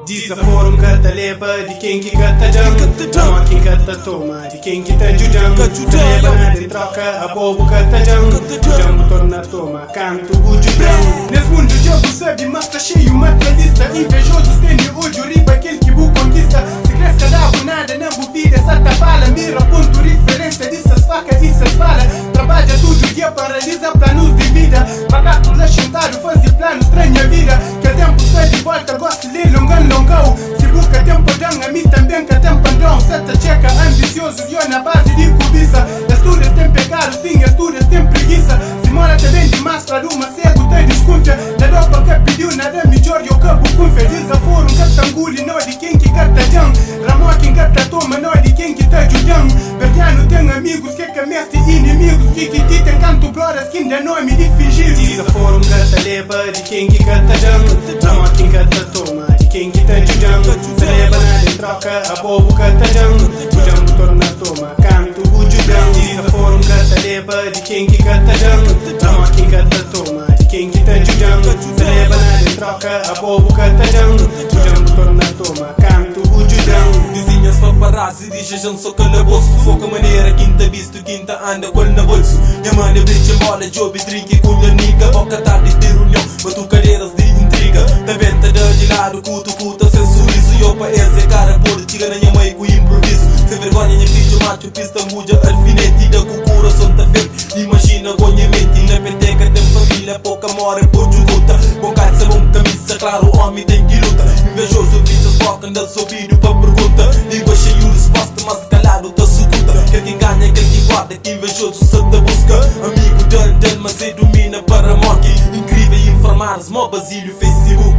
Dizaforo N ka ta leba di ken ki ka ta da-m Pamodi ki N ka ta toma di ken ki ta djuda-m Ta leba nada en troka abo bu ka ta da-m Djuda-m bu torna toma kantu bu djuda-m Nes mundu dja bu sabe ma sta xeiu materialista Invejozus tene odju riba kel ki bu konkista Si kres ka da-bu nada na bu vida sa ta fala Mira pontu riferensia di ses faka i ses bala Trabadja tudu dia pa realiza planus di vida Makaku la xintadu faze planus tra nha vida Kel tempu sta di volta gosi li longan longau Si bu ka ten pa dan ami tanben ka ten pa ndau Sa ta txeka ambisiozus yo na bazi di kubisa Es tudu es ten pekadu sin es tudu es ten prigisa Si mola ta ben dimas fladu ma segu ta diskunfia Na do pa ka pidiu nada midjor yo ka bu kunfia Dizaforu nka ta nguli no di ken ki ka ta djan Ramoki nka ta toma no di ken ki ta djudan Berdianu ten amigus ke ka meste inimigus Kikiki ten kantu brodas ki nda nomi di finjidus Dizaforu nka ta leba di ken ki ka ta da-m Pamodi ki N ka ta toma di ken ki ta djuda-m Ta leba nada en troka abo bu ka ta da-m Djuda-m bu torna toma kantu bu djuda-m Dizaforu N ka ta leba di ken ki ka ta da-m Pamodi ki N ka ta toma di ken ki ta djuda-m Ta leba nada en troka abo bu ka ta da-m Djuda-m bu torna toma kantu bu djuda-m. Vizinhas paparazzi di jajan so kalabôsu Foka manera ki N ta bistu ki N ta anda ku el na bolsu Nha mane britxa bola djobe drinki ku nha nigga Boka tardi di runion batukaderas di intriga Ta ben ta da di ladu kutu kuta sen surizu Yo pa es é kara pode txiga na nha mai ku inprovizu Sen vergonha nha fidju matxu pista ngudja alfineti Da ku kurason ta ferbi imajina go nha menti Na peteka ten familia poka more po djuguta Bon kalsa bon kamisa klaru omi ten ki luta Invejozu fitxas boka nda sobidu pa pergunta Lingua xeiu risposta mas kaladu ta sukuta Kel ki ganha kel ki guarda ki invejozu sa ta buska Amigu dal dal mas e dumina para moki Inkrivel informaris mo Basílio Facebook.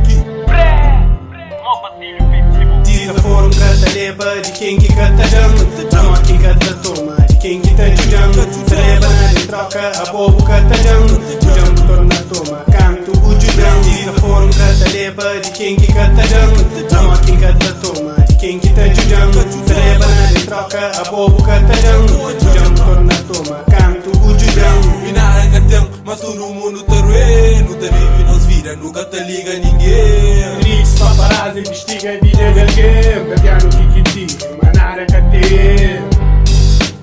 Dizaforo N ka ta leba di ken ki ka ta da-m Pamodi ki N ka ta toma di ken ki ta djuda-m Ta leba nada en troka abo bu ka ta da-m Djuda-m bu torna toma kantu bu djuda-m Dizaforo N ka ta leba di ken ki ka ta da-m Pamodi ki N ka ta toma di ken ki ta djuda-m Ta leba nada en troka abo bu ka ta da-m Djuda-m bu torna toma kantu bu djuda-m. Mi nada ka ten, mas tudu mundu ta rue Nu ta vive nos vida, nu ka ta liga ningen. Streets, paparazzi invistiga vida di algen Berdianu ki ki ti, ma nada ka ten.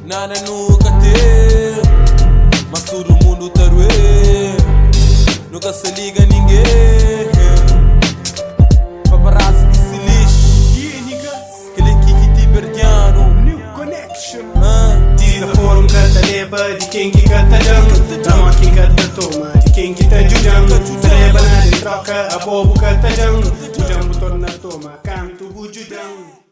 Nada nu ka ten, mas tudu mundu ta rue Nu ka sa liga ningen. Paparazzi ki si lixi. Yeah niggas. Kel é ki ki ti berdianu. New connection. Dizaforo N ka ta leba di ken ki ka ta da-m Pamodi ki N ka ta toma di ken ki ta djuda-m Ta leba nada en troka abo bu ka ta da-m Djuda-m bu torna toma kantu bu djuda-m.